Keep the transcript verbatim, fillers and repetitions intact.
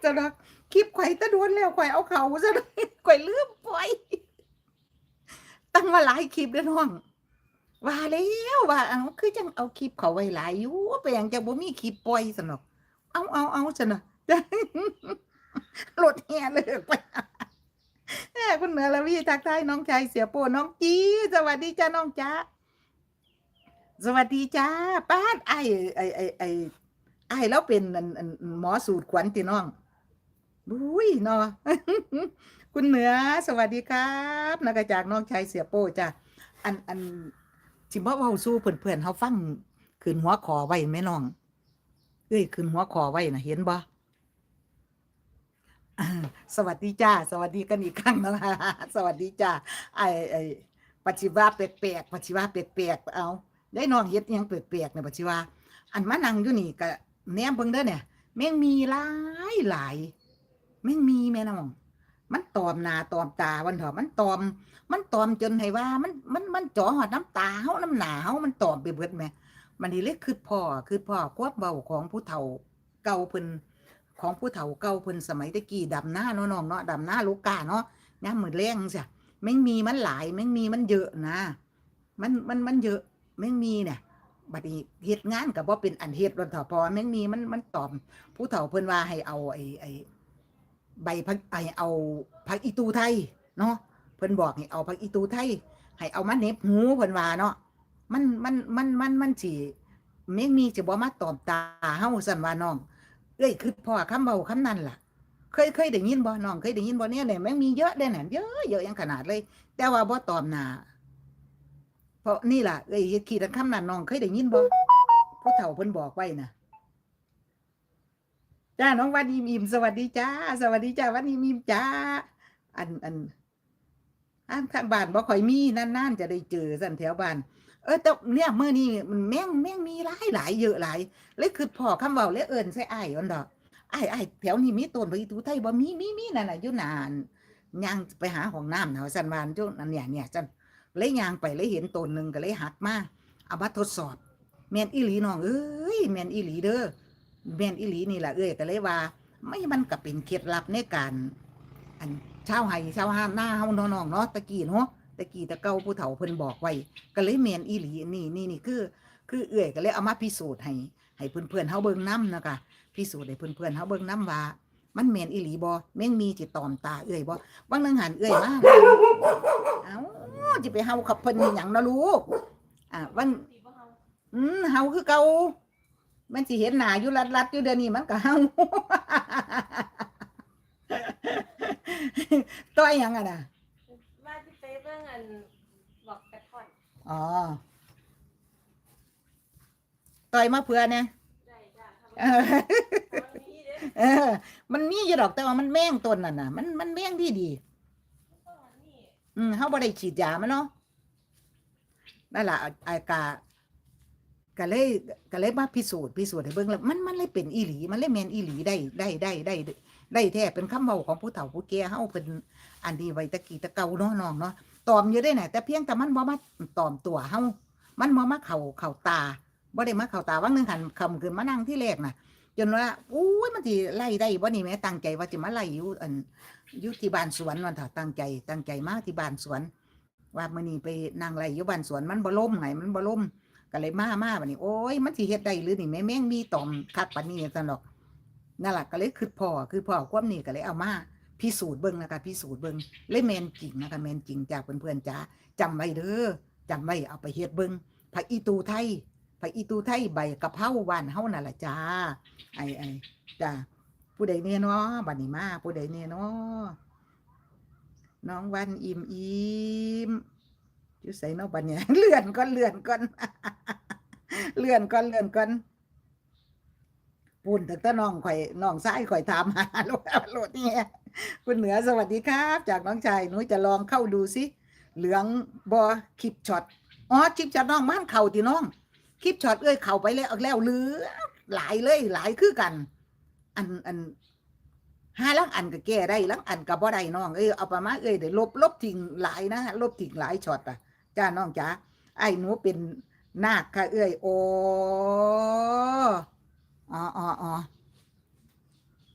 ซั่นดอก คลิปข่อยแต่โดนแล้ว ข่อยเอาเข้าซั่น ข่อยลืมปล่อย ตั้งว่าหลายคลิปเด้อน้อง ว่าแล้วว่า เอ้า คือจั่งเอาคลิปเข้าไว้หลายอยู่ เป็นหยังจั่งบ่มีคลิปปล่อยซั่นดอก เอา เอา เอา ซั่นน่ะ รถแห่เลิกไป เอ้อ คุณเหนือละวีทักทายน้องชายเสียโป้ น้องจี สวัสดีจ้าน้องจ๊ะ สวัสดีจ้า ป๊าด อ้าย ไอ้ ไอ้ ไอ้ อ้ายลาวเป็นอัน อัน หมอสูตรขวัญติน้อง บุ้ยเนาะ คุณเหนือ สวัสดีครับ นะกะจากน้องชายเสียโป้จ้ะ อัน อัน สิมาเว้าสู่เพื่อนๆเฮาฟัง ขึ้นหัวข้อไว้แม่น้อง เอ้ย ขึ้นหัวข้อไว้น่ะ เห็นบ่? อ่า สวัสดีจ้า สวัสดีกันอีกครั้งนะคะ สวัสดีจ้า ไอ้ ไอ้ ปัดสิว่าแปลกๆ ปัดสิว่าแปลกๆ เอ้า ยายน้องเฮ็ดอิหยังแปลกๆเนี่ย ปัดสิว่า อันมานั่งอยู่นี่กะแนมเบิ่งเด้อเนี่ย แมงมีหลายหลาย แมงมีแม่น้อง มันตอมหน้าตอมตาวันเถาะ มันตอม มันตอมจนให้ว่า มัน มัน มันเจาะฮอดนำตาเฮานำหน้าเฮา มันตอมไปเบิดแหม บัดนี้เลยคิดพ้อ คิดพ้อความเว้าของผู้เฒ่าเก่าเพิ่น ของผู้เฒ่าเก่าเพิ่นสมัยแต่กี้ดำนาเนาะน้องเนาะ ดำนาลูกกาเนาะ ยามมื้อแลงจั่งซี้ แมงมีมันหลาย แมงมีมันเยอะนะ มัน มัน มันเยอะ แมงมีเนี่ย บัดนี้เฮ็ดงานก็บ่เป็นอันเฮ็ดว่าเถาะ เพราะว่าแมงมีมัน มันตอม ผู้เฒ่าเพิ่นว่าให้เอาไอ้ ไอ้ ใบผัก ไอ้ เอาผักอีตู่ไทยเนาะ เพิ่นบอกให้เอาผักอีตู่ไทย ให้เอามาเหน็บหูเพิ่นว่าเนาะ มัน มัน มัน มัน มันสิ แมงมีสิบ่มาตอมตาเฮา ซั่นว่าน้อง เอื้อยคิดพ้อคำเว้าคำนั้นล่ะ เคย เคยได้ยินบ่น้อง เคยได้ยินบ่เนี่ย เนี่ย แมงมีเยอะเด้นั่น เยอะ เยอะหยังขนาดเลย แต่ว่าบ่ตอมหน้า เพราะนี่ล่ะ เอื้อยเฮ็ดขี้ตะคำนั่น น้องเคยได้ยินบ่ ผู้เฒ่าเพิ่นบอกไว้น่ะ จ้า น้องวันอิ่มๆ สวัสดีจ้า สวัสดีจ้า วันอิ่มๆ จ้า อัน อัน อันข้างบ้านบ่ค่อยมี นานๆ จะได้เจอซั่นแถวบ้าน เออ แต่เนี่ยมื้อนี้มันแมง แมงมีหลายหลาย เยอะหลาย เลยคิดพ้อคำเว้า เลยเอิ้นใส่อ้ายมันดอก อ้าย อ้าย แถวนี้มีต้นผักอีตู่ไทยบ่ มี มี มี นั่นน่ะ อยู่หน้า ย่างไปหาห้องน้ำน่ะ ว่าซั่นว่า อยู่นั่นเนี่ย เนี่ย ซั่น เลยย่างไป เลยเห็นต้นหนึ่ง ก็เลยหักมา เอามาทดสอบ แม่นอีหลีน้องเอ้ย แม่นอีหลีเด้อ แม่นอีหลีนี่ล่ะ เอื้อยก็เลยว่า ไม่ มันก็เป็นเคล็ดลับในการ อัน ชาวไร่ชาวนาเฮาเนาะน้องเนาะ แต่กี้เนาะ แต่กี้แต่เก่าผู้เฒ่าเพิ่นบอกไว้ ก็เลยแม่นอีหลี นี่ นี่ นี่คือ คือเอื้อยก็เลยเอามาพิสูจน์ให้ ให้เพื่อนๆเฮาเบิ่งนำนะคะ พิสูจน์ให้เพื่อนๆเฮาเบิ่งนำว่า มันแม่นอีหลีบ่ แมงมีสิตอมตาเอื้อยบ่ บางหนึ่งหันเอื้อยมา เอ้า สิไปเห่ากับเพิ่นอีหยังเนาะลูก อ่า บาง อืม เห่าคือเก่า มันสิเห็นหน้าอยู่ลัดๆอยู่ เดี๋ยวนี้มันก็เห่า ต่อยหยังอะน่ะ ว่าสิไปเบิ่งอัน บอกกระท่อน อ๋อ ต่อยมาเผื่อแหน่ ได้จ้ะ เออ มันมีเด้ เออ มันมีอยู่ดอก แต่ว่ามันแมงต้นนั่นน่ะ มัน มันแมงดีดี มันต้องอันนี้ อืม เฮาบ่ได้ฉีดยามันเนาะ นั่นล่ะ ไอ้กะ กะเลย กะเลยมาพิสูจน์ พิสูจน์ให้เบิ่งแล้ว มัน มันเลยเป็นอีหลี มันเลยแม่นอีหลี ได้ ได้ ได้ ได้ ได้แท้ เป็นคำเว้าของผู้เฒ่าผู้แก่เฮา เพิ่นอันนี้ไว้แต่กี้แต่เก่าเนาะน้องเนาะ ตอมอยู่เด้น่ะ แต่เพียงแต่มันบ่มาตอมตัวเฮา มันบ่มาเข้า เข้าตา บ่ได้มาเข้าตา วังหนึ่งหันค่ำขึ้นมานั่งที่แรกน่ะ จนว่า อุ้ย มันสิไล่ได้บ่นี่แหม ตั้งใจว่าสิมาไล่อยู่ อัน อยู่ที่บ้านสวนนั่นเถาะ ตั้งใจ ตั้งใจมาที่บ้านสวน ว่ามื้อนี้ไปนั่งไล่อยู่บ้านสวน มันบ่ลมไง มันบ่ลม ก็เลยมา มาบัดนี้ โอ้ย มันสิเฮ็ดได้หรือนี่แหม แมงมีตอมคักปานนี้ ซั่นดอก นั่นล่ะ ก็เลยคิดพ้อ คิดพ้อความนี้ ก็เลยเอามาพิสูจน์เบิ่งนะคะ พิสูจน์เบิ่ง เลยแม่นจริงนะคะ แม่นจริงจ้าเพื่อนๆจ้า จำไว้เด้อ จำไว้ เอาไปเฮ็ดเบิ่ง ผักอีตู่ไทย ผักอีตู่ไทย ใบกะเพราบ้านเฮานั่นล่ะจ้า ไอ้ ไอ้ จ้า ผู้ใดแน่น้อ บัดนี้มา ผู้ใดแน่น้อ น้องวันอิ่มอิ่ม อยู่ไสเนาะบัดเนี่ย เลื่อนก่อน เลื่อนก่อน เลื่อนก่อน เลื่อนก่อน ปูนตั้งแต่น้องข่อย น้องชายข่อยถามหา โลด โลดเนี่ย คุณเหนือ สวัสดีครับ จากน้องชาย หนูจะลองเข้าดูสิ เหลืองบ่ คลิปช็อต อ๋อ คลิปช็อตน้องบ้านเข้าติน้อง คลิปช็อตเอ้ยเข้าไปแล้ว แล้วเหลือหลายเลย หลายคือกัน อัน อัน หาลางอันก็แก้ได้ ลางอันก็บ่ได้น้องเอ้ย เอาประมาณเอ้ยได้ลบ ลบทิ้งหลายนะ ลบทิ้งหลายช็อตอะ จ้าน้องจ๋า ไอ้หนูเป็นนาคค่ะเอ้ย โอ้ อ๋อ อ๋อ อ๋อ